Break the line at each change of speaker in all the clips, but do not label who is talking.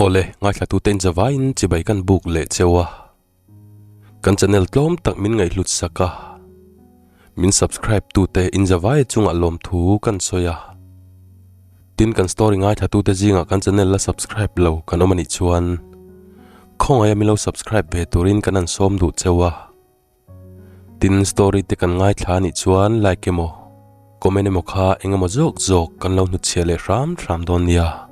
Awle, ngaithlatute in zavaiin chibai kan buk leh cheu a. Kan channel tlawm tak min ngaihhlut sak a. Min subscribe tute in zavai chungah lawmthu kan sawi a. Tin kan story ngaithlatute zingah kan channel la subscribe lo kan awm anih chuan khawngaih a min lo subscribe ve turin kan han sawm duh cheu a. Tin story te kan ngaithla anih chuan like emaw comment emaw kha eng emaw zawk zawk kan lo hnutchhiah leh hram hram dawn nia.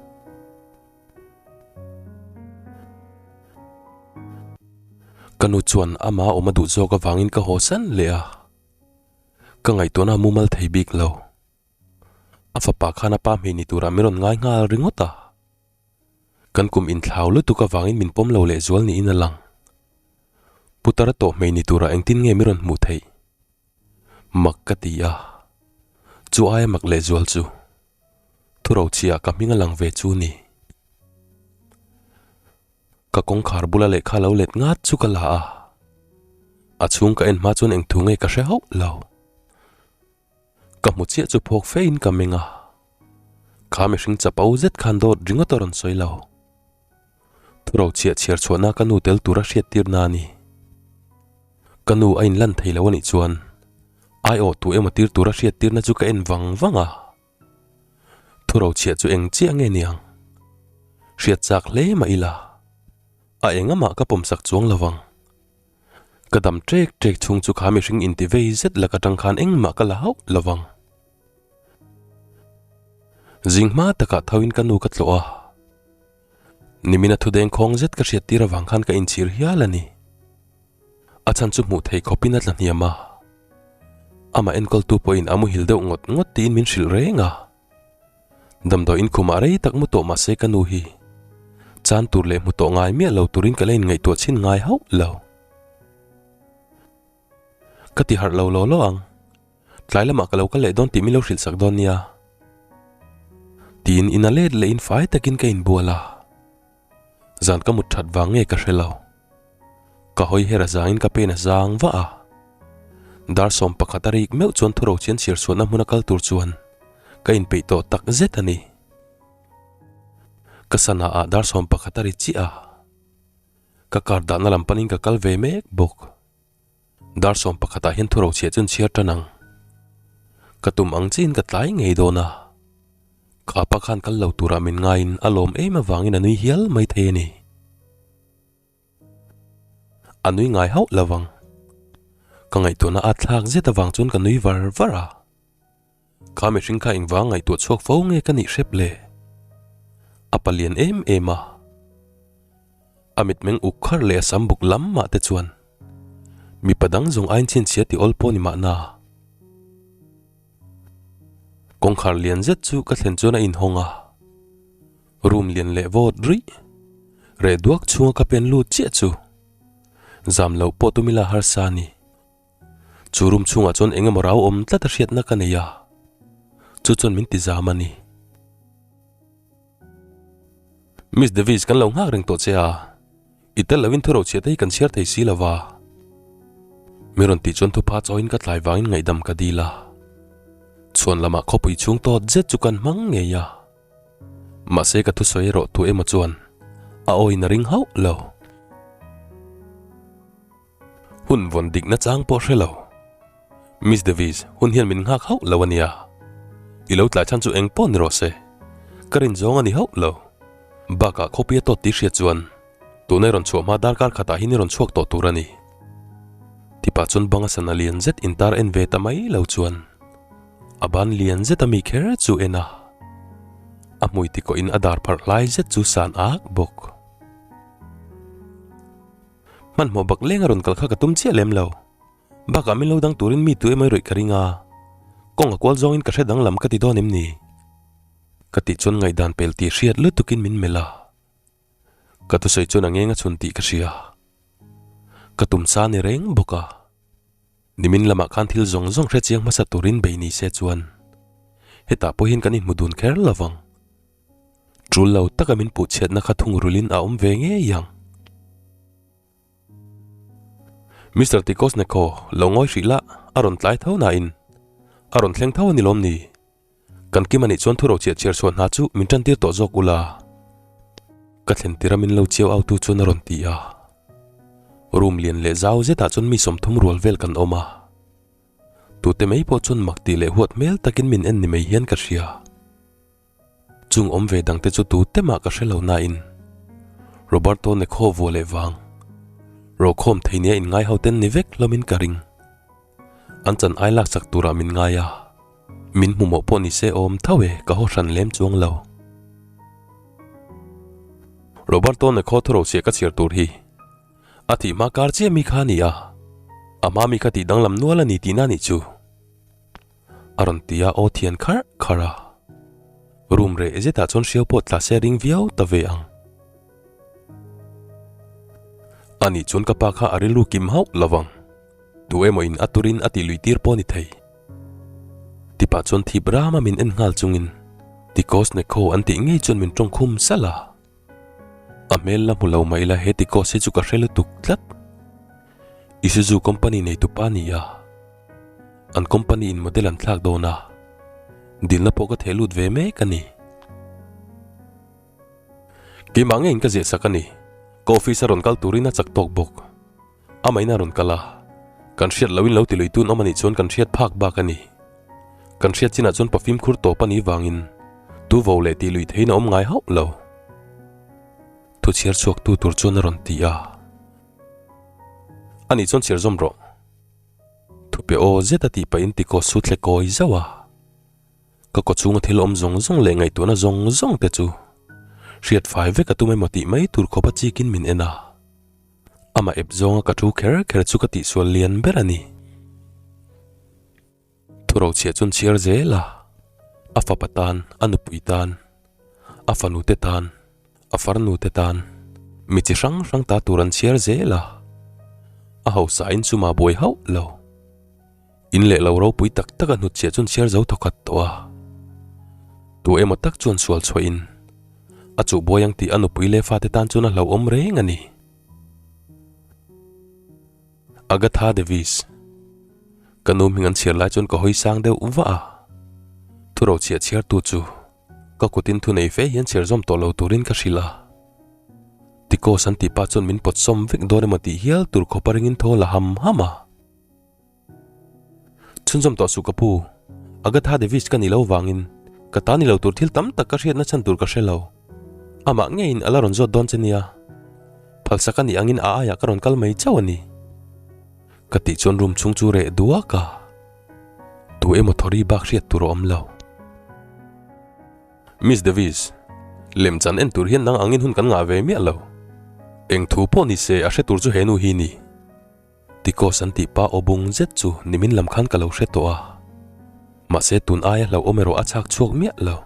Ka nu chuan ama awm a duh zawk avangin ka haw san leh a, ka ngaihtuahna a mumal thei bik lo. A fapa khan a pa hmei ni turah min rawn ngai nghal ringawt a. Kan kum inthlau lutuk avangin min pawm lo lehzual niin a lang. Putara tawh hmei ni turah engtin nge mi rawn hmuh theih? Mak ka ti a, chu aia mak lehzual chu Thurochhiah ka hming a lang ve chu ni. Ka kawngkhar bula lehkha lo let ngat chu ka la a, a chhung ka en hma chuan engthu nge ka hre hauh lo. Ka hmu chiah chu phawk fe in ka meng a, kha mihring chapo zet khan dawt ringawt a rawn sawi lo. Thuro chhiah chhiar chhuahna ka nu tel tura hriat tir na a ni. Ka nu a inlan thei lo a nih chuan aiawh tu emaw tir tura hriat tirna chu ka en vang vang a. Thuro chhiah chu eng chiah nge niang? Hriat chak hle mah ila, a eng amah ka pawmsak chuang lo vang. Ka dam ṭek ṭek chhung chu kha mihring inti vei zet lak aṭang khan engmah ka la hauh lo vang. Zing hma takah thoin ka nu ka tlawh a, nimina thudeng khawng zet ka hriat tir avang khan ka inchhir hial a ni. A chhan chu hmuh thei khawpin a tla hniam a, amah enkawltu pawhin a muhil deuh ngawt ngawt tiin min hrilh reng a. Damdawi inkhumah rei tak mu tawh mah se ka nu hi chan tur leh hmu tawh ngai miah lo turin ka la inngaihtuah chhin ngai hauh lo. Ka ti harh lo law law ang, tlai lamah ka lo kal leh dawn tih min lo hrilh sak dawn nia. Tiin in a let leh in fai takin ka inbual a, zan ka mut that vang nge ka hre lo. Ka hawi her a zangin ka pen a zang vah a. Dar 11 a rik meuh chuan thuro chian chhiar chhuahna hmuna kal tur chuan ka inpeih tawh tak zet a ni. Ka sana ah dar 11 a ri chiah a. Ka car dahna lam panin ka kal ve mek bawk. Dar 11 ah hian thuro chhiah chuan chhiar tan ang. Ka tum ang chiin ka tlai ngei dawn a. Ka apa khan kal lo turah min ngaiin a lawm em avangin a nui hial mai thei a ni. A nui ngai hauh lo vang. Ka ngaihtuahna a thlak zet avang chuan ka nui var var a. Kha mihring kha engvang ngaihtuah chhuak fo nge ka nih hrep le? A palian em em a. A mitmeng uk khar leh a sam buk lam mah te chuan mipa dang zawng ain chhinchhia ti awl pawh ni mahna. Kawngkhar lian zet chu ka thlen chuan a inhawng a. Room lian leh vawt rih. Reh duak chhunga ka pen lut chiah chu zam loh pawh tum ila harsa a ni. Chu room chhungah chuan eng emaw rau awm tlat a hriatna ka nei a, chu chuan min ti zam a ni. Miss Davis kan lo nghak reng tawh che a, i tel loin thu rochhiah te hi kan chhiar thei si lo va. Mi rawn tih chuan thupha chawiin ka tlai vangin ngaihdam ka dil a. Chhuan lamah khawpui chhung tawt zet chu kan hmang ngei a. Mahse ka thusawi erawh tu emaw chuan a awin a ring hauh lo. Hun vawn dikna chang pawh hre lo. Miss Davis, hun hian min nghak hauh lo a nia. I lo tlai chhan chu eng pawh ni rawh se. Ka rin zawng a ni hauh lo. Bakah khawpui a tawt tih hriat chuan tuna i rawn chhuah hma darkar khatah hian i rawn chhuak tawh tur a ni. Tipa chuan banga sana lian zet intar en ve ta mai lo chuan A ban lian zet a mi kher chu en a, a hmui ti kawhin a dar pharh hlai zet chu san ak bawk. Hmanhmawh bak leng a rawn kal kha ka tum chiah lem lo. Bakah min lo dang turin mi tu emaw i rawih ka ring a, kawng a kual zawngin ka hre danglam ka ti dawn em ni? Ka tih chuan ngaihdan pel tih hriat lutukin min melh a. Ka thusawi chuan a ngeng a chhun tih ka hria. Ka tum sa ni reng bawk a. Nimin lamah khan thil zawng zawng hre chiang hmasa turin bei ni se chuan hetah pawhin kan inhmu dun kher lo vang. Tul lo taka min puh chhiatna kha thungrulin a awm ve ngei ang. Mister Tikosneko, lo ngawi hrih la, a rawn tlai tho nain a rawn thleng tho a ni lawm ni? Kan kim a nih chuan thuro chiah chhiar chhuah hna chu min tan tir tawh zawk ula. Ka thlen tir a min lo chiau au tu chuan a rawn ti a. Room lian leh zau zetah chuan mi 30 rual vel kan awm a. Tute mai pawh chuan mak tih leh huat hmel takin min en ni mai hian ka hria. Chung awm ve dangte chu tute mah ka hre lo nain Roberto Nekho vua leh vang Rokhawm thei nia inngai ho ten ni vek hlawmin ka ring. An chan ai lak chak turah min ngai a, min hmu mawh pawh ni se awm tho e ka haw hran lem chuang lo. Roberto Nekho thuro chiah ka chhiar tur hi a thih hma kar chiah mi kha a ni a, a hma mi kha tih danglam nual a ni tihna a nih chu. A rawn ti a aw thian kharh kharh a. Room reh zetah chuan hriau pawh tla se ring viau ta ve ang. Anih chuan ka pa kha a rilru kim hauh lo vang. Tu emaw in a turin a tih luih tir pawh a ni thei. Tipah chuan thip rama min en nghal chungin Tikos Nekho an tih ngei chuan min tawng khum salh a. A hmel la hmu lo mah ila he Tikos hi chu ka hre lutuk tlat. Isuzu company nei tupa a ni a. An company in model an thlak dawn a. Dilna pawh ka theh lut ve mek a ni. Keimah ngeiin ka ziah sak a ni. Ka office a rawn kal turin a chak tawk bawk. Amahin a rawn kal a. Kan hriat loin lo ti lui tun awm a nih chuan kan hriat phak bak a ni. Kan hriat chinah chuan pa fimkhur tawp a nih vangin tu vo leh tih lui theiin a awm ngai hauh lo. Thu chhiar chhuak tu tur chuan a rawn ti a. A nih chuan chhiar zawm rawh. Thupe aw zet a tih pahin tikaw su thle kawi zauh a. Ka kaw chhunga thil awm zawng zawng leh ngaihtuahna zawng zawng te chu hriat fai vek a tum emaw tih mai tur khawpa chikin min en a. Amah ep zawnga ka thu kher kher chu ka tihsual lian ber a ni. Thurochhiah chuan chhiar zel a, a fapa tan, a nupui tan, a fanu te tan, a farnu te tan, mi chi hrang hrang ta tur an chhiar zel a, a hausa in chuma buai hauh lo. In leh lo ropui tak tak a hnutchhiah chuan chhiar zo thawkhat tawh a. Tu emaw tak chuan sual chhuah in a chuh buai ang tih a nupui leh fate tan chuan a hlauhawm reng a ni. Agatha Davis. Ka nu hming an chhiar lai chuan ka hawi sang deuh vah a. Thuro chhiah chhiartu chu ka kutin thu nei fe hian chhiar zawm tawh lo turin ka hrilh a. Tikos an tih pa chuan min pawt sawm vek dawn emaw tih hial tur khawp a ringin thaw la ham ham a. Chhunzawm tawh suh ka pu. Agatha Davis ka nih lo vangin ka ta ni lo tur thil tam tak ka hriatna chhan tur ka hre lo. Amah ngeiin a la rawn zawt dawn che nia. Phalsak a nih angin a aiah ka rawn kal mai chauh a ni. Ka tih chuan room chhung chu reh duak a. Tu emaw thawri bak hriat tur a awm lo. Miss Davis, lemchan en tur hian nang angin hun kan ngah ve miah lo. Eng thu pawh ni se a hre tur chu he nu hi ni. Tikos an tih pa aw bung zet chu nimin lam khan ka lo hre tawh a, mahse tun aia hlauhawm erawh a chhak chhuak miah lo.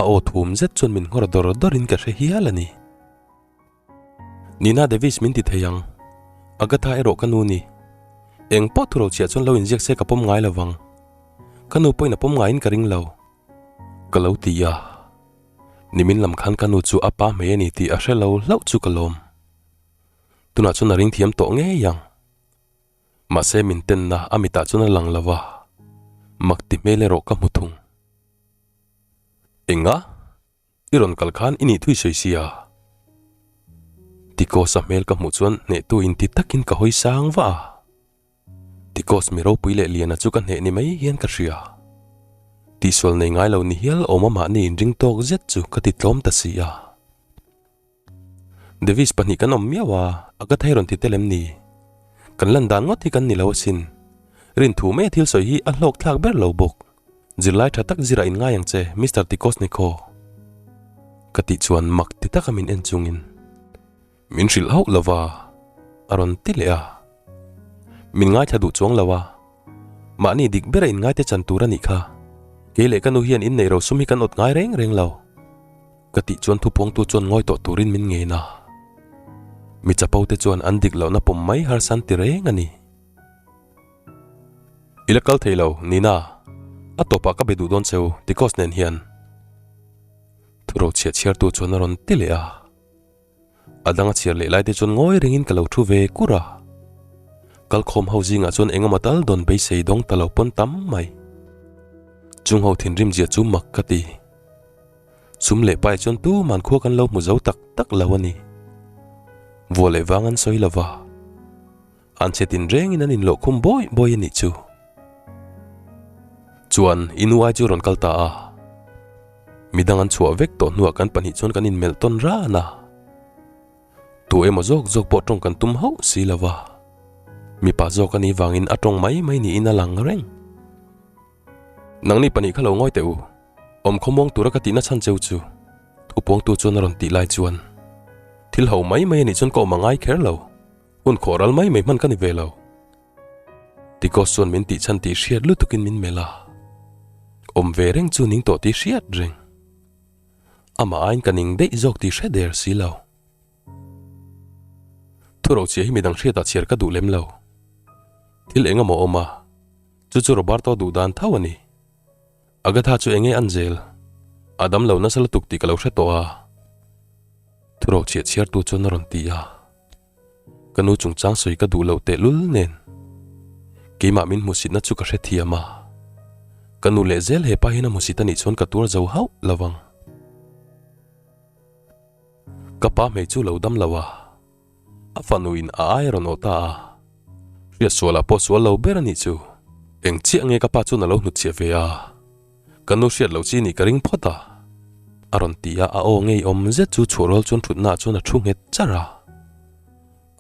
A aw thum zet chuan min nghawr dawr dawrin ka hre hial a ni. Nina Davis min ti thei ang, Agatha erawh ka nu ni. Eng pawh thu rochhiah chuan lo inziak se ka pawm ngai lo vang. Ka nu pawhin a pawm ngaiin ka ring lo. Ka lo ti a, nimin lam khan ka nu chu a pa hmei a ni tih a hre lo hlauh chu ka lawm. Tunah chuan a ring thiam tawh ngei ang. Mahse min tenna a mitah chuan a lang lo va, mak ti hmel erawh ka hmu thung. Enga? I rawn kal khan i nih thui sawi sia. Tikos a hmel ka hmuh chuan hnehtu inti takin ka hawi sang vah a. Tikos mi ropui leh liana chu ka hneh ni mai hian ka hria. Tihsual nei ngai lo ni hial awm a mahni inring tawk zet chu ka ti tlawm ta si a. Davis pahnih kan awm miau a, a ka thei rawn ti tel em ni? Kan lan dan ngawt hi kan ni lo asin. Rin thu mai a thil sawi hi a hlawk thlak ber lo bawk. Zirlai tha tak zirah in ngai ang che, Mister Tikosniko. Ka tih chuan mak ti taka min en chungin min hrilh hauh lo va, a rawn ti leh a. Min ngaithla duh chuang lo a, mahni dik bera in ngaite chan tur a nih kha. Kei leh ka nu hian inneih rosum hi kan awt ngai reng reng lo. Ka tih chuan thupuangtu chuan ngawi tawh turin min ngen a. Mi chapo te chuan an dik lohna pawm mai harsan ti reng a ni. I la kal thei lo, Nina. A tawpah ka be duh dawn cheu, Tikos nen hian. Thuro chhiah chhiartu chuan a rawn ti leh a. A dang a chhiar leh lai te chuan ngawi rengin ka lo thu ve kur a. Kalkhawm ho zingah chuan eng emaw tal dawn beisei dawng ta lo pawn tam mai. Chung ho thinrim zia chu mak ka ti. Sum leh pai chuan tuman khua kan lo hmu zo tak tak lo a ni. Vua leh vang an sawi lo va, an chhe tin rengin an inlawh khum bawi bawi a nih chu. Chuan i nu ai chu rawn kal ta a. Midang an chhuah vek tawh hnuah kan pahnih chuan kan inmelh tawn ran a. Tu emaw zawk zawk pawh tawng kan tum hauh si lo va. Mipa zawk a nih vangin a tawng mai mai niin a lang reng. Nangni pahnih kha lo ngawi teh u. Awm khawmuang tura ka tihna chhan cheu chu thupuangtu chuan a rawn tih lai chuan thil ho mai mai a nih chuan ka awm a ngai kher lo, hun khawh ral mai mai hman ka ni ve lo. Tikos chuan min tih chhan tih hriat lutukin min melh a, awm ve reng chu ning tawh tih hriat reng. Amah aiin ka ning daih zawk tih hre der si lo. Thurochhia hi midang hriatah chhiar ka duh lem lo. Thil eng emaw awm a, chu chu Roberto duh dan tho a ni. Agatha chu enge an zel? A dam lo nasa lutuk tih ka lo hre tawh a. Thurochhia chhiartu chuan a rawn ti a. Ka nu chungchang sawi ka duh loh tehlul nen keimah min hmusitna chu ka hrethiam a. Ka nu leh zel hepa hian a hmusit a nih chuan ka tuar zo hauh lo vang. Ka pa hmei chu lo dam lo a, a fanu in a ai a rawn awh ta a. Hriatsualah pawh sual lo ber a nih chu. Eng chiah nge ka pa chuan a lo hnutchhiah ve a? Ka nu hriat loh chi nih ka ring phawt a, a rawn ti a, a aw ngeiawm zet chu chhuah rual chuan thutnaah chuan a thu nghet char a.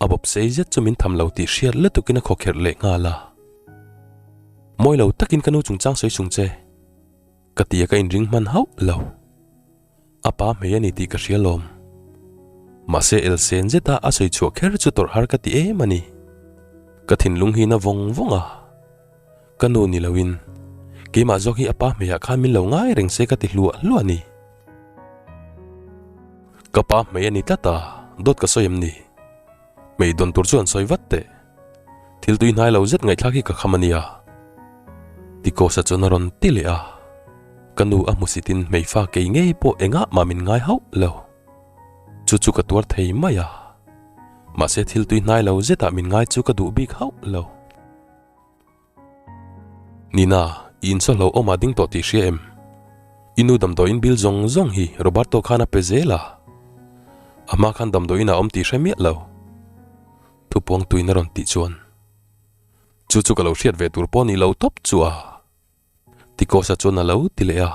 A bawp sei zet chu min tham lo tih hriat lutukin a khawkherh leh nghal a. Mawi lo takin ka nu chungchang sawi sung che, ka ti a ka inring hman hauh lo. A pa hmei a ni tih ka hria lawm. Mahse elsen zeta a sawi chhuah kher chu tawrh har ka ti em a ni. Ka thinlung hi na vawng vawng a. Ka nu ni loin keimah zawk hi a pa hmeiah khan min lo ngai reng se ka ti hluah hluah a ni. Ka pa hmei a ni tlat a, dawt ka sawi em ni? Hmei dawn tur chu an sawi vat teh. Thil tui hnai lo zet ngaihthlak hi ka kham a nia. Tikosa chuan a rawn ti leh a. Ka nu a hmusitin hmeifa kei ngei pawh engah mah min ngai hauh lo. Chu chu ka tuar thei mai a. Mahse thil tui hnai lo zetah min ngai chu ka duh bik hauh lo. Nina, i insaw hlo awm a ding tawh tih hria em? I nu damdawiin bill zawng zawng hi Roberto khan a pe zel a. A hma khan damdawiin a awm tih hre miah lo. Thupuang tuin a rawn tih chuan, Chu chu ka lo hriat ve tur pawh ni lo tawp chu a. Tikosa chuan a lo ti leh a.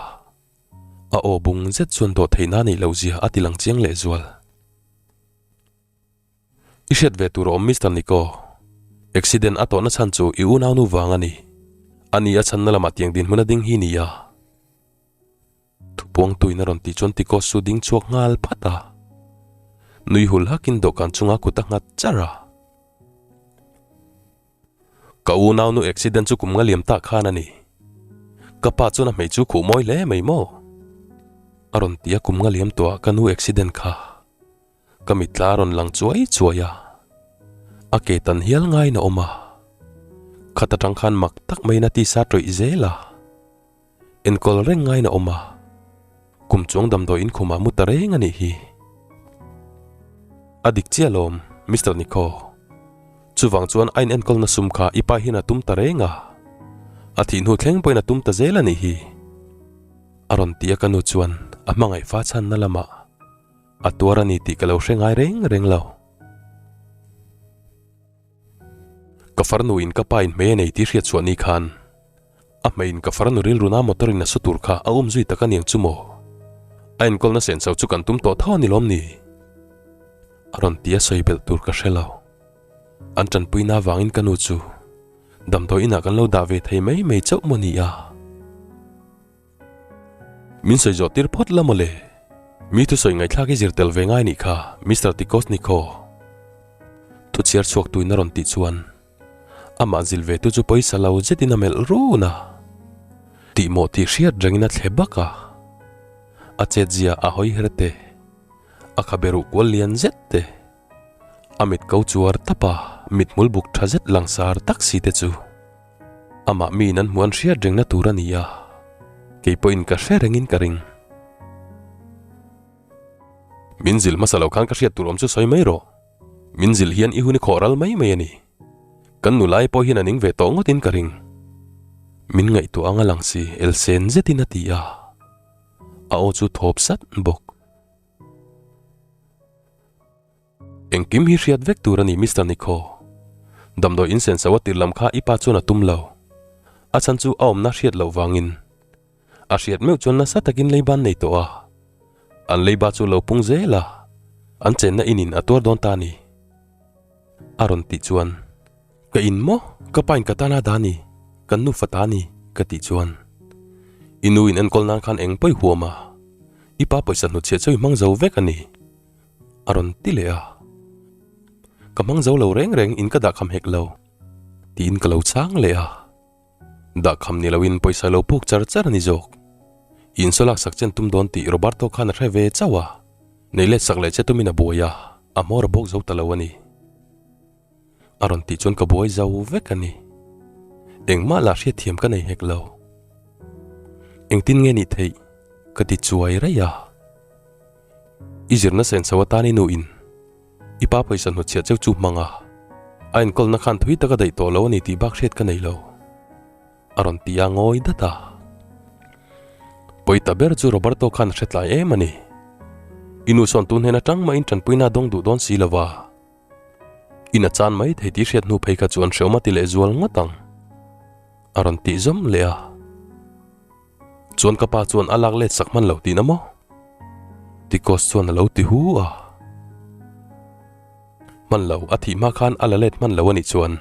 A aw bung zet chuan dawh theihna a neih loh zia a ti lang chiang leh zual. I hriat ve tur a awm Mister Nico. Accident a tawhna chhan chu i unaunu vang a ni. Ani a chhanna lamah tiang dinhmun a ding hi ni a. Thupuang tuin a rawn tih chuan Tikos chu ding chhuak nghal phat a. Nui hul hakin dawhkan chunga kut a nghat char a. Ka unaunu accident chu kum nga liam tak khan a ni. Ka pa chuan a hmei chu khuh mawi hle mai maw? A rawn ti a kum nga liam tawhah ka nu accident kha. Ka mitla a rawn lang chuai chuai a, a ke tan hial ngaiin a awm a. Khat atang khan mak tak maiin a tisa tawih zel a, enkawl reng ngaiin a awm a. Kum chuang damdawi inkhumah mu ta reng a nih hi. A dik chiah lawm, Mister Nico. Chuvang chuan a inenkawlna sum kha i pa hian a tum ta reng a, a thih hnu thleng pawhin a tum ta zel a nih hi. A rawn ti a ka nu chuan a hmangaih fa chhanna lamah. A tuar a ni tih ka lo hre ngai reng reng lo. Ka farnu in ka pa in hmei a nei tih hriat chhuah ni khan a hmei in ka farnu rilru na motor in a su tur kha a um zui tak a niang chu maw? A enkawlna sen chho chu kan tum tawh tho a ni lawm ni? A rawn ti a sawi belh tur ka hre lo. An tanpuina avangin ka nu chu damdawi inah kan lo dah ve thei mai mai chauh maw ni a? Min sawi zawh tir phawt la mawle. Mi thusawi ngaihthlak i zir tel ve ngai nih kha, Mister Tikosniko. Thu chhiar chhuak tuin a rawn tih chuan amah zil ve tu chu pawisa lo zetin a melh run a. Tih mawh tih hriat rengin a thle bak a. A chetzia a hawi her te, a khabe ruh kual lian zet te, a mit ko chuar tap a, mithmul buk tha zet langsar tak si te chu. Amah miin an hmuh an hriat rengna tur a ni a, kei pawhin ka hre rengin ka ring. Min zilh hmasa lo khan ka hriat tur awm chu sawi mai rawh. Min zilh hian i hun i khawh ral mai mai a ni. Kan nulai pawh hian a ning ve tawh ngawtin ka ring. Min ngaihtuah anga lang si, elsen zetin a ti a. A aw chu thawp sat bawk. Engkim hi hriat vek tur a ni Mister Nikho. Damdawi in senso a tirh lam kha i pa chuan a tum lo. A chhan chu a awmna hriat loh vangin. A hriat meuh chuan nasa takin leiba an nei tawh a. An leiba chu lo pung zel a, an chenna inin a tuar dawn ta a ni. A rawn tih chuan, Ka in maw? Ka pa in ka tan a dah a ni, kan nufa ta a ni, ka tih chuan, I nu in enkawl nan khan eng pawi huam a, i pa pawisa hnutchhiah chu i hmang zo vek a ni, a rawn ti leh a. Ka hmang zo lo reng reng in ka dah kham hek lo, tiin ka lo chhang leh a. Dah kham ni loin pawisa lo puk char char a ni zawk. Insaw lak sak chen tum dawn tih Roberto khan a hre ve chauh a, nei let sak leh che tumin a buai a, a hmawr a bawk zo ta lo a ni. A rawn tih chuan ka buai zo vek a ni. Engmah lah hriatthiam ka nei hek lo. Engtin nge nih theih? Ka ti chuai raih a. I zirna senso atan i nuin i pa pawisa hnutchhiah cheu chu hmang a, a enkawlna khan thui tak a daih tawh lo a ni tih bak hriat ka nei lo. A rawn ti a ngawi dat a. Pawi ta ber chu Roberto khan a hre tlai em a ni. I nu sawn tun hnen atang mahin tanpuina a dawng duh dawn si lo va. In a chan mai thei tih hriat hnu phei kha chu an hreawm a ti leh zual ngawt ang. A rawn tih zawm leh a. Chuan ka pa chuan a lak let sak hman lo tihna maw? Tikos chuan a lo ti hu a. Hman lo, a thih hma khan a la let hman lo a nih chuan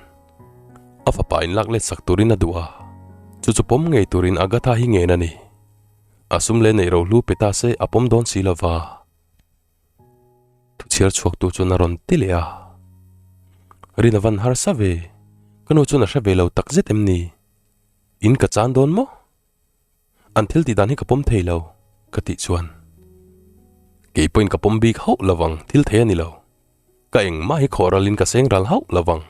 a fapa in lak let sak turin a duh a, chu chu pawm ngei turin Agatha hi ngen a ni. A sum leh neih rohlu pe ta se a pawm dawn si lova. Thuchhiar chhuaktu chuan a rawn ti leh a. Rina van harsa ve, ka nu chuan a hre ve lo takzet em ni? In ka chan dawn maw? An thil tih dan hi ka pawm thei lo, ka tih chuan. Kei pawhin ka pawm bik hauh lo vang, thil thei a ni lo. Ka engmah hi khawh ralin ka seng ral hauh lo vang.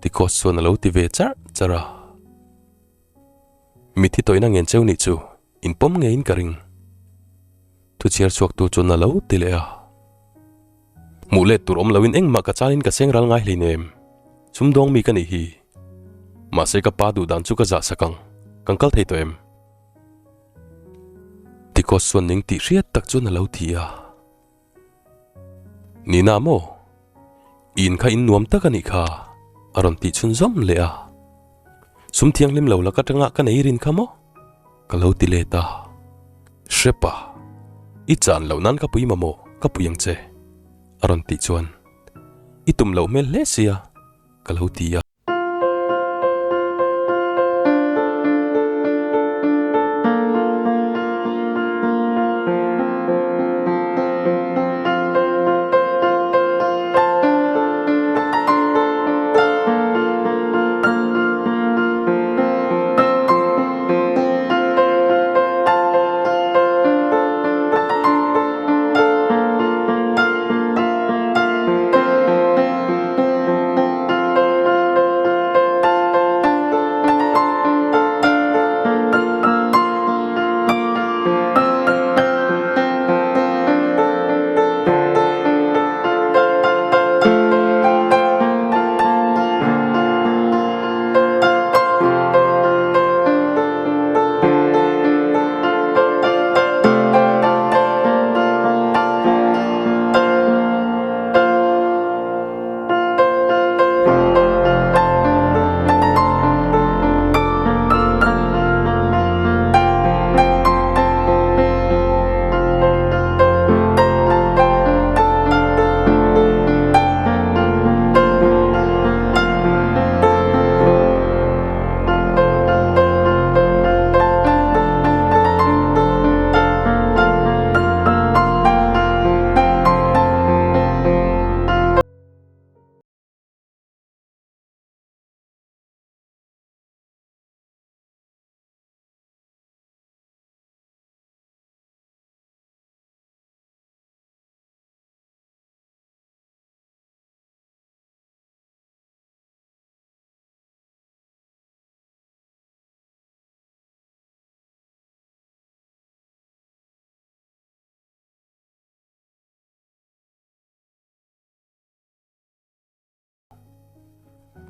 Tikos chuan a lo ti ve charh charh a. Mithi tawihna ngen cheu nih chu in pawm ngeiin ka ring. Thuchhiar chhuaktu chuan a lo ti leh a. Hmuh let tur awm loin engmah ka chanin ka seng ral ngai hleinem. Sumdawng mi ka nih hi. Mahse ka pa duh dan chu ka zah sak ang. Kan kal thei tawh em? Tikos chuan ning tih hriat tak chuan a lo ti a. Nina maw? I in kha in nuam tak a nih kha, a rawn tih chhunzawm leh a. Sum thianghlim lo lak atanga ka nei rin kha maw? Ka lo ti let a. Hrepa, i chan loh nan ka pui mamawh, ka pui ang che, a rawn tih chuan i tum loh hmel hle sia, ka lo ti a.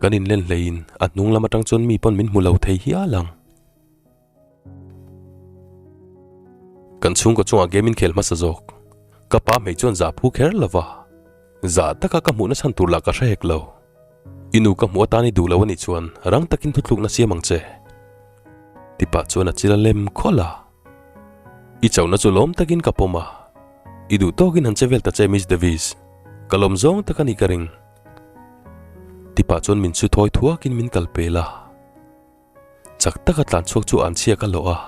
Kan inlen hleiin a hnung lam atang chuan mi pawn min hmu lo thei hial ang. Kan chhungkaw chungah game in khel hmasa zawk. Ka pa hmei chuan zah phu kher lo va, zah taka ka hmuhna chhan tur lah ka hre hek lo. I nu ka hmuh atan i duh lo a nih chuan rang takin thuthlukna siam ang che. Ti pah chuan a chil a lem khawlh a. I chauhna chu lawm takin ka pawm a, i duh tawkin han che vel ta che Miss Davis, ka lawm zawng tak a nih ka ring. Ti pah chuan min chu thawi thuakin min kal pel a. Chak taka tlan chhuak chu an chhia ka hlawh a,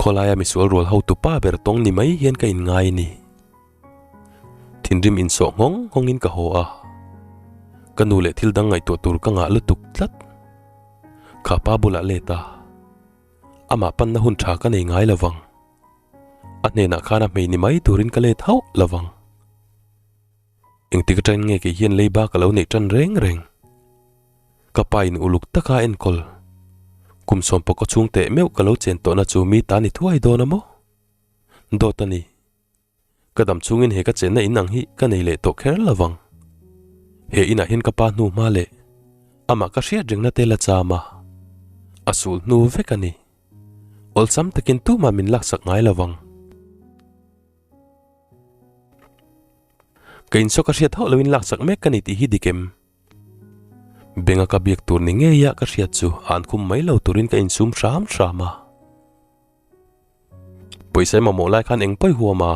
khawlaia misual rual hotu pa ber tawng ni mai hian ka inngai a ni. Thinrim insawh nghawng nghawngin ka haw a, ka nu leh thil dang ngaihtuah tur ka ngah lutuk tlat. Kha pa bulah let a, amah panna hun tha ka nei ngai lovang. A hnenah khan a hmei ni mai turin ka let hauh lovang. Engtik atangin nge kei hian leiba ka lo neih tan reng reng? Ka pa in uluk taka enkawl. Kum sawmpawh ka chhung teh meuh ka lo chen tawhna chu mi ta ni thuai dawn a maw? Dawt a ni. Ka dam chhungin he ka chenna in ang hi ka nei leh tawh kher lo vang. He inah hian ka pa hnu hma leh amah ka hriat rengna te la cham a, a sul hnu vek a ni. Awlsam takin tumah min laksak ngai lo vang. Ka insaw ka hriat hauh loin laksak mek ka ni tih hi dik em? Benga ka biak tur ni ngeia ka hriat chu an khum mai lo turin ka insum hram hram a. Pawisa i mamawh lai khan eng pawi huam a,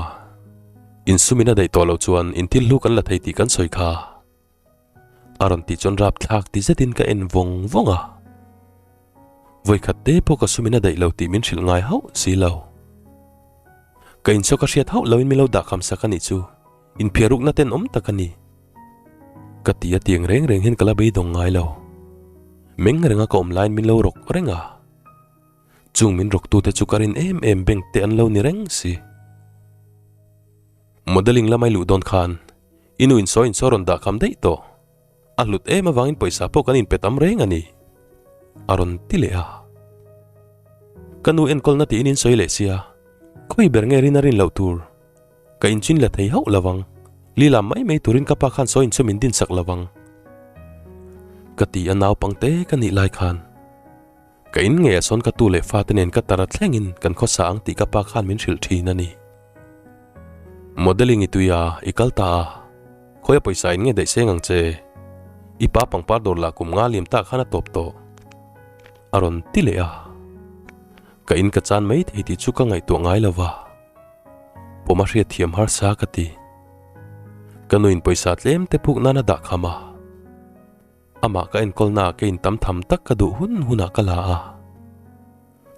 insumin a daih tawh loh chuan inthil hlu kan la thei tih kan sawi kha. A rawn tih chuan rapthlak ti zetin ka en vawng vawng a. Vawikhat te pawh ka sumin a daih lo tih min hrilh ngai hauh si lo. Ka insaw ka hriat hauh loin min lo dah kham sak a nih chu inphiarukna tenawm tak a ni. Ka ti a tiang reng reng hian ka la beidawng ngai lo. Meng renga ka awm laiin min lo rawk reng a. Chung min rawktute chu ka rin em em bank te an lo ni reng si. Modelling lamai luh dawn khan i nu insawi insaw rawn dah kham daih tawh. A hlut em avangin pawisa pawh kan inpe tam reng a ni, a rawn ti leh a. Ka nu enkawlna tiin in sawi leh sia, khawi ber nge rin a rin loh tur? Ka inchin la thei hauh lovang, lila mai mai turin ka pa khan sawi inchu min dinsak lovang. Ka ti a naupangte ka nih lai khan. Ka in ngei ah sawn ka tu leh fate nen ka tar a thlengin kan khawsa ang tih ka pa khan min hrilh thin a ni. Modelling i tui a, i kal ta a, khawi a pawisa in nge daih seng ang che? I pa pangpar dawr lah kum nga liam tak khan a tawp tawh. A rawn ti leh a. Ka in ka chan mai thei tih chu ka ngaihtuah ngai lo va. Pawm a hriat thiam harsa ka ti. Ka nuin pawisa tlem te puk nan a dah kham a. Amah ka enkawlnaah ka in tam tham tak ka duh hun hunah ka la a,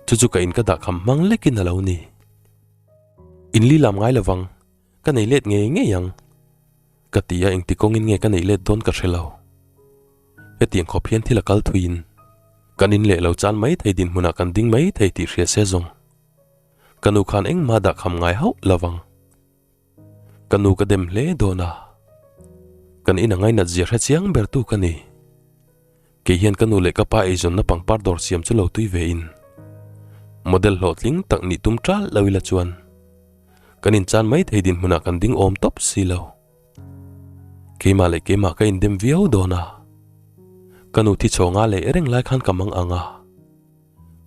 chu chu ka in ka dah kham hmang lekin a lo ni. In li lam ngai lovang, ka nei let ngei ngei ang. Ka ti a engti kawngin nge ka neih let dawn ka hre lo. Hetiang khawp hian thil a kal thuiin kan in leh lo chan mai thei dinhmunah kan ding mai thei tih hria se zawng. Ka nu khan engmah dah kham ngai hauh lovang. Ka nu ka dem hle dawn a, kan in a ngainat zia hre chiang ber tu ka ni. Kei hian ka nu leh ka pa eizawnna pangpar dawr siam chu lo tui ve in model hlawhtling tak nih tum ṭal lo ila chuan kan inchan mai thei dinhmunah kan ding awm tawp si lo. Keimah leh keimah ka indem viau dawn a, ka nu thi chhaw nga leh reng lai khan ka mang ang a,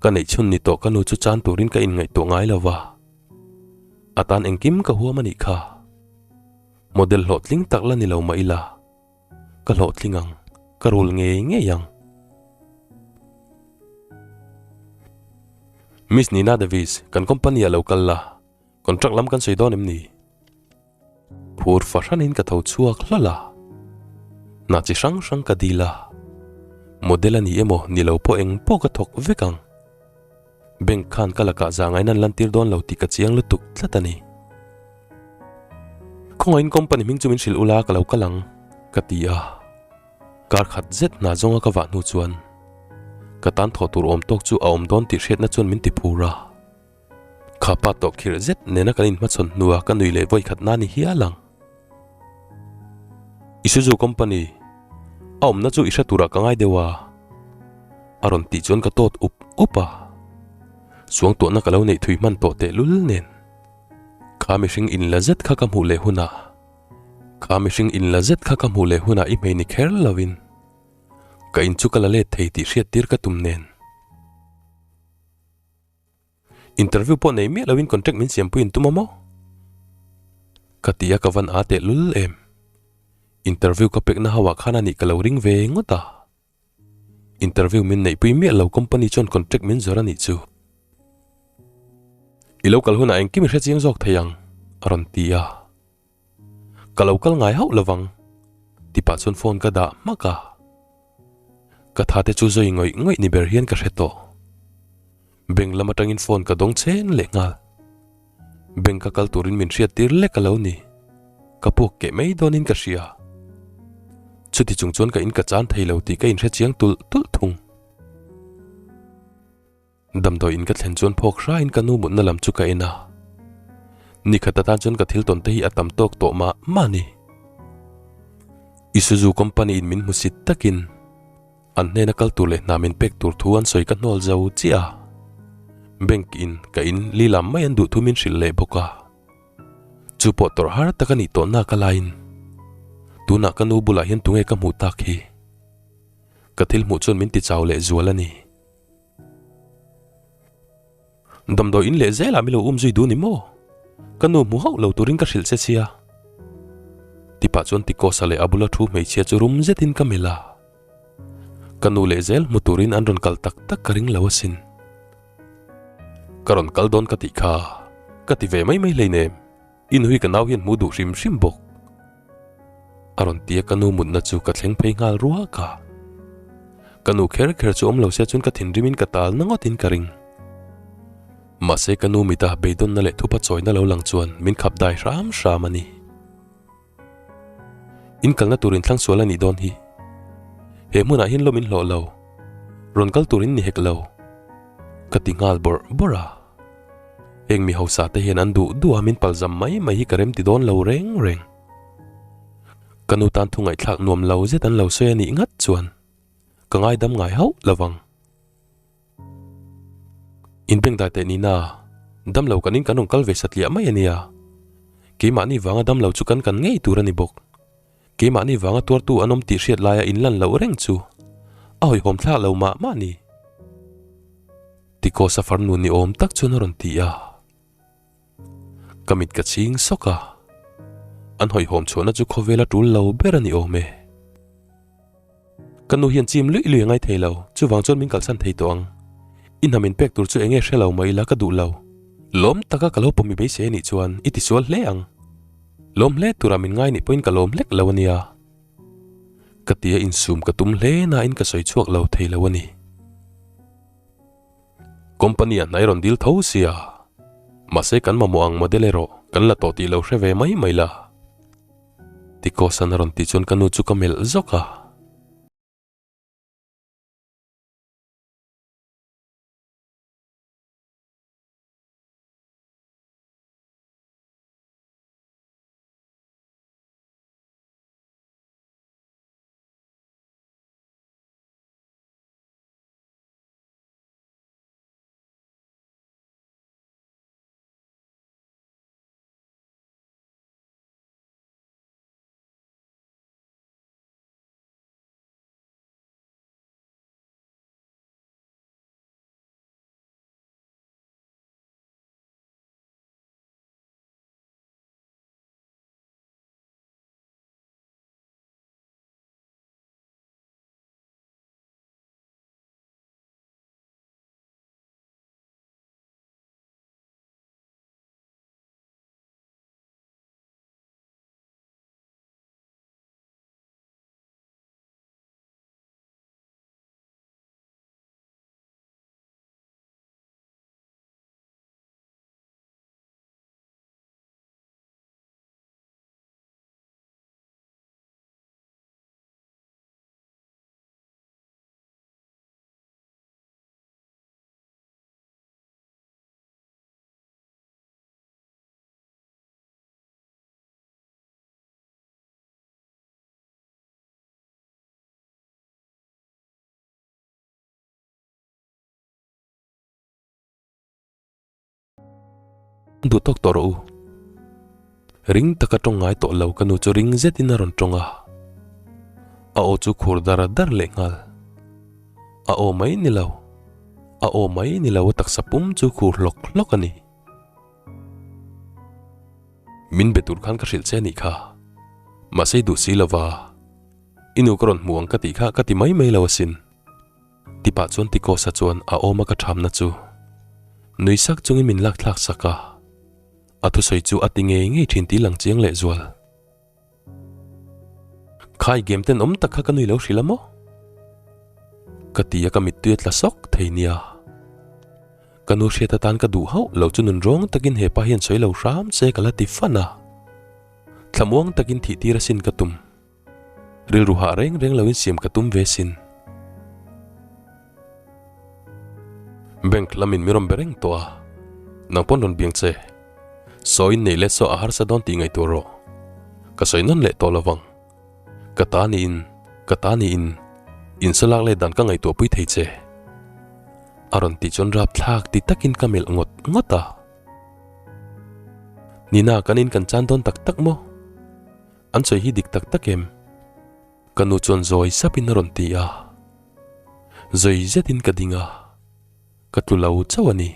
ka neihchhun ni tawh ka nu chu chan turin ka inngaihtuah ngai lo va. A tan engkim ka huam a nih kha. Model hlawhtling tak la ni lo mah ila, ka hlawhtling ang, ka rul ngei ngei ang. Miss Nina Davis, kan company ah lo kal la, contract lam kan sawi dawn em ni? Phur fahranin ka tho chhuak hlawlh a, hna chi hrang hrang ka dil a, model a ni emaw ni lo pawh eng pawh ka thawk vek ang. Bank khan ka lakah zangain an lantir dawn lo tih ka chiang lutuk tlat a ni. Khawngaihin company hming chu min hrilh ula ka lo kal ang, ka ti a. Kar khat zet hna zawnga ka vah hnu chuan ka tan thawh tur awm tawk chu a awm dawn tih hriatna chuan min ti phur a. Kha pa tawh khirh zet nena kan inhmachhawn hnua ka nui leh vawi khat na ni hial ang. Isuzu company a awmna chu i hre turah ka ngai deuh a, a rawn tih chuan ka tawt up up a. Suangtuahna ka lo neih thui hman tawh tehlul nen kha mihring in la zet kha ka hmuh leh hunah kha mihring in la zet kha ka hmuh leh hunah i hmei ni kher lovin ka in chu ka la let thei tih hriat tir ka tum nen. Interview pawh nei miah loin contract min siampui in tum a maw? Ka ti a ka van a teh lul em. Interview ka pekna ho ah khan a nih ka lo ring ve ngawt a. Interview min neihpui miah lo company chuan contract min zawr a nih chu. I lo kal hunah engkim i hre chiang zawk thei ang, a rawn ti a. Ka lo kal ngai hauh lovang, ti pah chuan phone ka dah hmak a. Ka tha te chu zawi ngawih ngawih ni ber hian ka hre tawh. Bank lam atangin phone ka dawng chen leh nghal. Bank ka kal turin min hriat tir lek a lo ni. Ka puak keh mai dawnin ka hria. Chuti chung chuan ka in ka chan thei lo tih ka inhre chiang tulh tulh thung. Damdawi in ka thlen chuan phawk hrain ka nu mutna lam chu ka en a. Nikhat atan chuan ka thil tawn te hi a tam tawk tawh mah mah a ni. Isuzu company in min hmusit takin an hnena kal tur leh hna min pek tur thu an sawi ka hnawl zo chiah a. Bank in ka in li lam mai an duh thu min hrilh leh bawk a. Chu pawh tawrh har tak a nih tawh nak a laiin tunah ka nu bulah hian tunge ka hmuh tak hi? Ka thil hmuh chuan min ti chau leh zual a ni. Damdawi in leh zelah mi lo um zui duh ni maw? Ka nu hmu hauh lo turin ka hrilh che sia. Tipah chuan Tikosa leh a bula thu hmeichhia chu rum zetin ka melh a. Ka nu leh zel hmu turin an rawn kal tak tak ka ring lo asin. Ka rawn kal dawn ka tih kha ka ti ve mai mai hleinem. I nuhi ka nau hian hmu duh hrim hrim bawk. A rawn ti a ka nu mutna chu ka thleng phei nghal ruak a. Ka nu kher kher chu awm lo se chuan ka thinrimin ka tal na ngawtin ka ring. Mahse ka nu mita beidawnna leh thupa chawina lo lang chuan min khap dai hram hram a ni. In kalna tur in thlang sual a nih dawn hi. He hmunah hian lawm in hlawh lo. Rawn kal tur in ni hek lo. Ka ti nghal bawrh bawrh a. Heng mi hausa te hian an duh duh a min palzam mai mai hi ka rem ti dawn lo reng reng. Ka nu tan thu ngaihthlak nuam lo zet an lo sawi a nih ngat chuan ka ngaidam ngai hauh lo vang. Inbengdai teh nina, dam lo kanin kan rawn kal ve satliah mai a nia. Keimahni vanga dam lo chu kan kan ngei tur a ni bawk. Keimahni vanga tuartu an awm tih hriat laia inlan loh reng chu a hawihhawm thlak lo mah mah a ni. Tikaw safar nu ni awm tak chuan a rawn ti a. Ka mit ka chhing sawk a. An hawihhawm chhuahna chu khawvela tul lo ber a ni awm e. Ka nu hian chim luih luih a ngai thei lo, chuvang chuan min kalsan thei tawh ang. I hna min pek tur chu enge hre lo mah ila ka duh lo. Lawm taka ka lo pawm i beisei a nih chuan i tisual hle ang. Lawm hle tura min ngai nih pawhin ka lawm hlek lo a nia. Ka tia insum ka tum hle nain ka sawi chhuak lo thei lo a ni. Company a hnai rawn dil tho sia. Mahse kan mamawh ang model erawh kan la tawh tih lo hre ve mai mai la. Tikosan a rawn tih chuan ka nu chu ka melh zawk a. Duh tawk tawh rawh u. Ring taka tawng ngai tawh lo ka nu chu ring zetin a rawn tawng a. A aw chu khur dar dar leh nghal. A aw mai ni lo. A aw mai ni lo a taksa pum chu khur hlawk hlawk a ni. Min be tur khan ka hrilh che a nih kha. Mahse i duh si lova, i nu ka rawn hmu ang ka tih kha ka ti mai mai lo asin. Ti pah chuan Ticos-a chuan a awma ka thamna chu nui sak chungin min lak thlak sak a. A thusawi chu a ti ngei ngei thin tih lang chiang lehzual. Khai game ten awm tak kha ka nui lo hrilh a maw? Ka ti a ka mittui a tla sawk thei nia. Ka nu hriat atan ka duh hauh lo chu nun rawng takin he pa hian sawi lo hram se ka la ti fan a. Thlamuang takin thih tir asin ka tum. Rilru hah reng reng loin siam ka tum ve sin. Bank lamin mi rawn be reng tawh a, nang pawn rawn biang che. Saw in nei let saw a harsa dawn tih ngaihtuah rawh. Ka sawi nawn leh tawh lovang. Ka ta niin, ka ta niin, insalak leh dan ka ngaihtuah pui thei che. A rawn tih chuan rapthlak ti takin ka melh ngawt ngawt a. Nina kan in kan chan dawn tak tak maw? An sawi hi dik tak tak em? Ka nu chuan zawi sapin a rawn ti a. Zawi zetin ka ding a, ka tlu lo chauh a ni.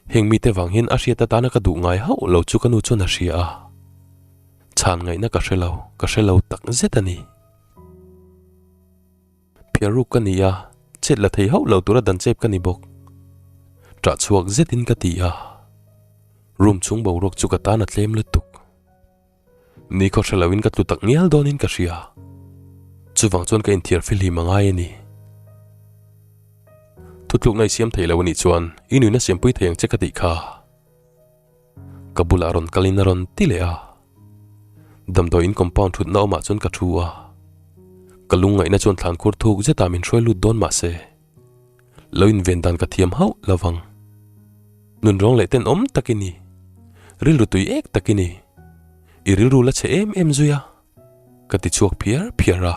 Heng mite vang hian a hriat atana ka duh ngai hauh lo chu ka nu chuan a hria a. Chhan ngaihna ka hre lo, ka hre lo tak zet a ni. Phiaruk ka ni a, chet la thei hauh lo tura dan chep ka ni bawk. Ṭah chhuak zetin ka ti a. Room chhung boruak chu ka tan a tlem lutuk. Ni khaw hre loin ka tlu tak ngial dawnin ka hria. Chuvang chuan ka inthiar fihlim a ngai a ni. Thutlukna i siam thei lo a nih chuan i nuina siampui thei ang che ka tih kha. Ka bulah rawn kalin a rawn ti leh a. Damdawiin compound thutna awmah chuan ka thu a. Ka lungngaihna chuan thlan khur thuk zetah min hruai lut dawn mahse lo inven dan ka thiam hauh lo vang. Nun rawng leh tenawm tak i ni. Rilru tui ek tak i ni. I rilru la chhe em em zui a. Ka ti chhuak phiar phiar a.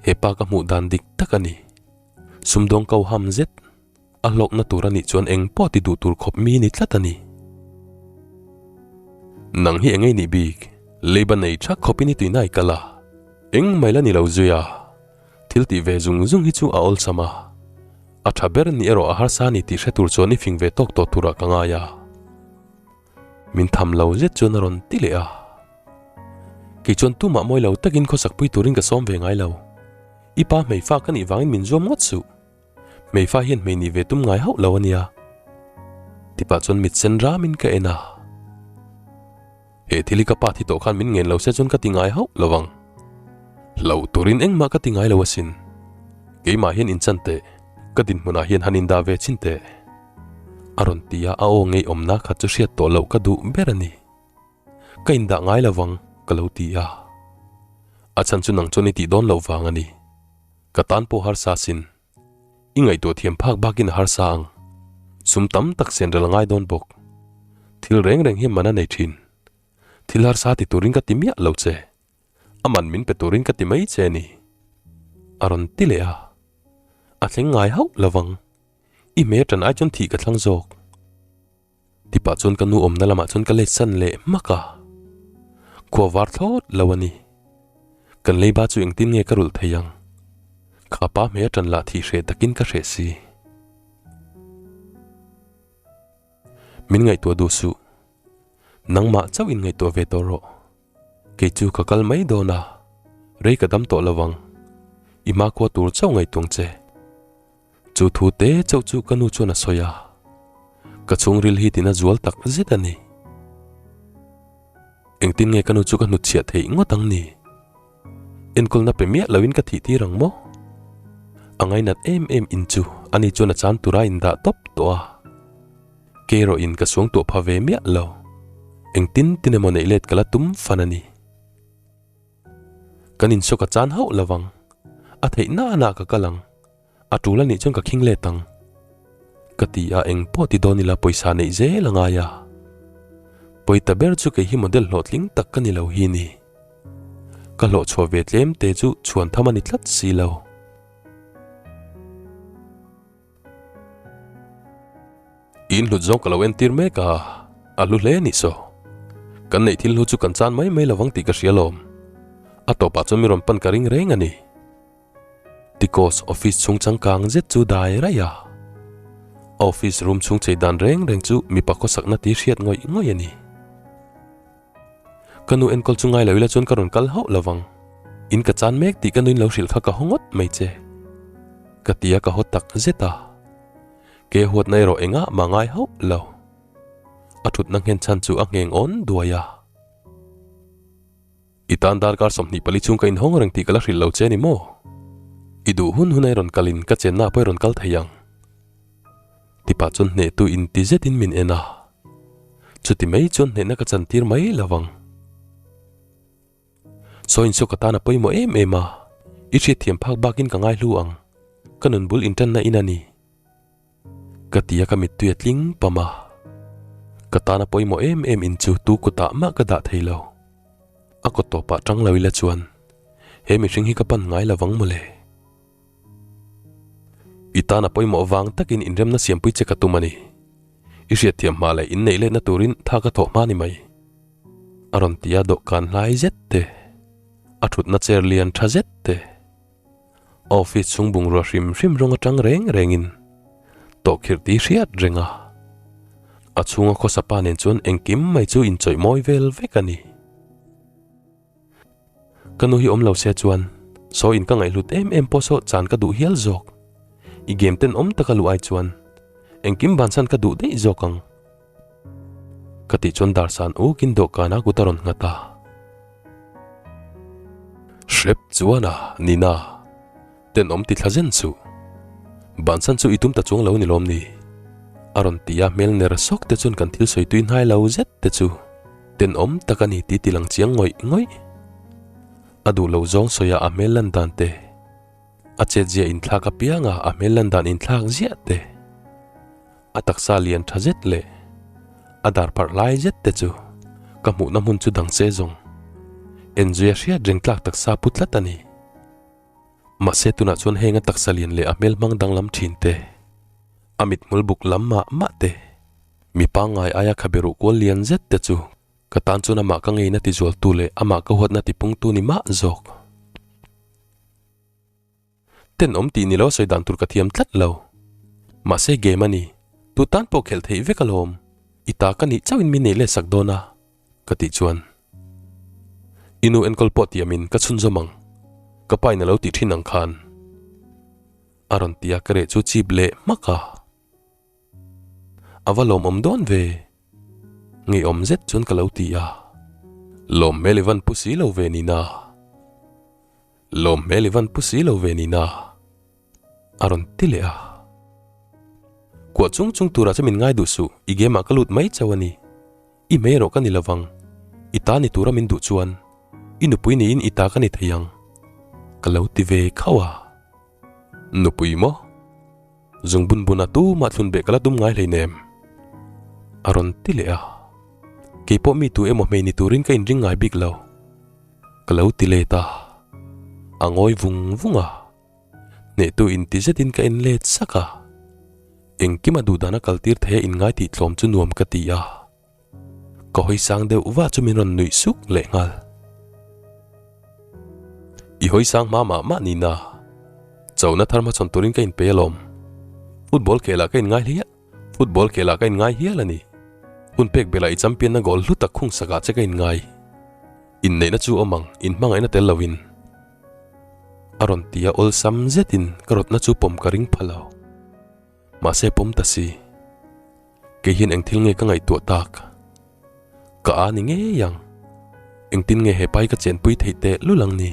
He pa ka hmuh dan dik tak a ni. Sumdawng ko ham zet a hlawkna tur a nih chuan eng pawh ti duh tur khawp mi ni tlat a ni. Nang hi engei nih bik, leiba nei tha khawpin i tuina i kal a. Eng mai la ni lo zui a. Thil tih ve zung zung hi chu a awlsam a, a tha ber ni erawh a harsa a ni tih hre tur chuan i fing ve tawk tawh turah ka ngai a. Min tham lo zet chuan a rawn ti leh a. Kei chuan tumah mawi lo takin khawsak pui turin ka sawm ve ngai lo. I pa hmeifa ka nih vangin min zuam ngawt suh. Hmeifa hian hmei nih ve tum ngai hauh lo a nia. Tipah chuan mit sen ramin ka en a. He thil hi ka pa thi tawh khan min ngen lo se chuan ka ti ngai hauh lo vang. Hlauh turin engmah ka ti ngai lo asin. Keimah hian inchan teh, ka dinhmunah hian han indah ve chin teh. A rawn ti a, a aw ngeiawmna kha chu hriat tawh loh ka duh ber a ni. Ka indah ngai lo vang, ka lo ti a. A chhan chu nang chuan i tih dawn loh vang a ni. Ka tan pawh harsa asin. I ngaihtuah thiam phak bakin a harsa ang. Sum tam tak sen rel a ngai dawn bawk. Thil reng reng hi man a nei thin. Thil harsa ti turin ka ti miah lo che. A man min pe turin ka ti mai che a ni. A rawn ti leh a. A thleng ngai hauh lo vang. I hmel tan ai chuan thih ka thlang zawk. Tipah chuan ka nu awmna lamah chuan ka let san leh hmak a. Khua var thlawt lo a ni. Kan leiba chu engtin nge ka rulh thei ang? Kha pa hmei a ṭan lah thih hreh takin ka hreh si. Min ngaihtuah duh suh. Nangmah chauh in ngaihtuah ve tawh rawh. Kei chu ka kal mai dawn a, rei ka dam tawh lo ang. I hmakhua tur chauh ngaihtuang che. Chu thu te chauh chu ka nu chuan a sawi a, ka chhungril hi tina zual tak zet a ni. Engtin nge ka nu chu ka hnutchhiah theih ngawt ang ni? Enkawlna pe miah loin ka thih tir ang maw? A ngainat em em in chu ani chuan a chan tura indah tawp tawh a. Kei erawh in ka suang tuah pha ve miah lo. Engtin tin emaw neih let ka la tum fan a ni. Kan insawk a chan hauh lo vang. A theih na na ka kal ang. A tul a nih chuan ka khing let ang. Ka ti a eng pawh ti dawn ila pawisa neih zel a ngai a. Pawita ber chu kei hi model hlawhtling tak ka ni lo hi ni. Ka hlawh chhuah ve tlem te chu chhuan tham a ni tlat si lo. In hlut zawng ka lo entir mek a, a hlu hle ni saw. Kan neih thil hlu chu kan chan mai mai lovang tih ka hria lawm. A tawpah chuan mi rawn pan ka ring reng a ni. Ticos office chhung changkang zet chu dai raih a. A office room chhung chei dan reng reng chu mipa khawsakna tih hriat ngawih ngawih a ni. Ka nu enkawl chu ngai lo ila chuan ka rawn kal hauh lo vang. In ka chan mek tih ka nuin lo hrilh kha ka haw ngawt mai che. Ka ti a ka haw tak zet a. Ke huatna erawh engah mah ngai hauh lo. A thutna nghen chhan chu a ngheng awn duai a. I tan darkar 24 chhung ka inhawng reng tih ka la hrilh lo che ni maw? I duh hun hun a i rawn kalin ka chenna pawh i rawn kal thei ang. Tipa chuan hnehtu inti zetin min en a. Chuti mai chuan hnehna ka chantir mai lo vang. Saw insaw ka tan a pawimawh em em a, i hriatthiam phak bakin ka ngaihlu ang. Ka nun bul intanna in a ni. Ka ti a ka mittui a tling pam a. Ka tan a pawimawh em em in chu tu kutah mah ka dah thei lo. A kawt tawpah tang lo ila chuan he mihring hi ka pan ngai lo vang mawle. I tan a pawimawh vang takin inremna siampui che ka tum a ni. I hriatthiam hma leh inneih letna turin tha ka thawh hma ni mai. A rawn ti a dawhkan hlai zet te, a thutna chair lian tha zet te. Office chhung bungrua hrim hrim rawng atang reng rengin tawhkhirh tih hriat reng a. A chhunga khawsa pa nen chuan engkim mai chu inchawih mawi vel vek a ni. Ka nu hi awm lo se chuan saw in ka ngaihhlut em em pawh saw chan ka duh hial zawk. I game ten awm taka luh ai chuan engkim bansan ka duh daih zawk ang. Ka tih chuan darsan ukin dawhkan a kut a rawn nghat a. Hrep chuan a, Nina, tenawm ti thla zen suh. Bansan chu i tum ta chuang lo ni lawm ni? A rawn ti a, hmel ner sawk te chuan kan thil sawi tui hnai lo zet te chu tenawm tak a ni tih ti lang chiang ngawih ngawih. A duh lo zawng sawi a a hmel lan dan te. A chetzia inthlak apianga a hmel lan dan inthlak ziah te. A taksa lian tha zet leh a dar pharh lai zet te chu ka hmuhna hmun chu dang che zawng. Enzuia hriat reng tlak taksa pu tlat a ni. Mahse tunah chuan heng a taksa lian leh a hmel hmang danglam thin te, a mithmul buk lam mah mah te, mi pangngai aia khabe ruh kual lian zet te chu ka tan chuan amah ka ngeina tizualtu leh amah ka huatna tipungtu ni mah zawk. Tenawm tih ni lo sawi dan tur ka thiam tlat lo. Mahse game a ni, tu tan pawh khelh theih vek alawm. I ta ka nih chauhin min nei let sak dawn a, ka tih chuan. I nu enkawl pawh tiamin ka chhunzawm ang, ka pa in a lo tih thin ang khan. A rawn ti a ka reh chu chip leh hmak a. A va lawmawm dawn ve. Ngeiawm zet chuan ka lo ti a. Lawm hmel i van pu si lo ve nina. Lawm hmel i van pu si lo ve nina. A rawn ti leh a. Kuah chung chung turah chu min ngai duh suh, i game ah ka lut mai chauh a ni. I hmei erawh ka ni lovang. I ta ni tura min duh chuan i nupui niin i ta ka ni thei ang. Ka lo ti ve khauh a. Nupui maw? Zung bun bun a tu mah thlun beh ka la tum ngai hleinem. A rawn ti leh a. Keipawh mi tu emaw hmei ni turin ka inring ngai bik lo. Ka lo ti let a. A ngawi vung vung a. Hnehtu inti zetin ka en let sak a. Engkim a duhdan a kaltir thei a inngai tih tlawm chu nuam ka ti a. Ka hawi sang deuh va chu min rawn nuih suk leh nghal. I hawi sang hma mah mah nina. Chona thar hmachhawn turin ka inpei alawm. Football khelah ka inngai hliah, football khelah ka inngai hial a ni. Hun pek belah i champion na goal hlu tak khung sakah che ka inngai. Inneihna chu awm ang, inhmangaihna tel loin. A rawn ti a awlsam zetin ka rawtna chu pawm ka ring pha lo. Mahse pawm ta si. Kei hian eng thil nge ka ngaihtuah tak? Ka a ni ngei ang. Engtin nge he pai ka chenpui theih teh lul ang ni?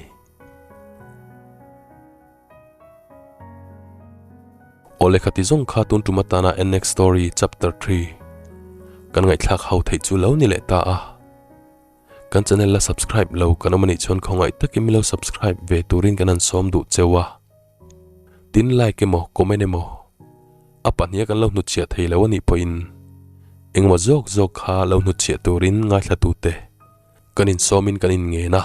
Aw lehkha ti zawng kha tun tum atana NX Story Chapter 3 kan ngaihthlak ho theih chu lo ni leh ta a. Kan channel la subscribe lo kan awm anih chuan khawngaih takin min lo subscribe ve turin kan han sawm duh cheu a. Tin like emaw comment emaw a pahniha kan lo hnutchhiah thei lo anih pawhin engemaw zawk zawk kha lo hnutchhiah turin ngaithla tute kan insawmin kan inngen a.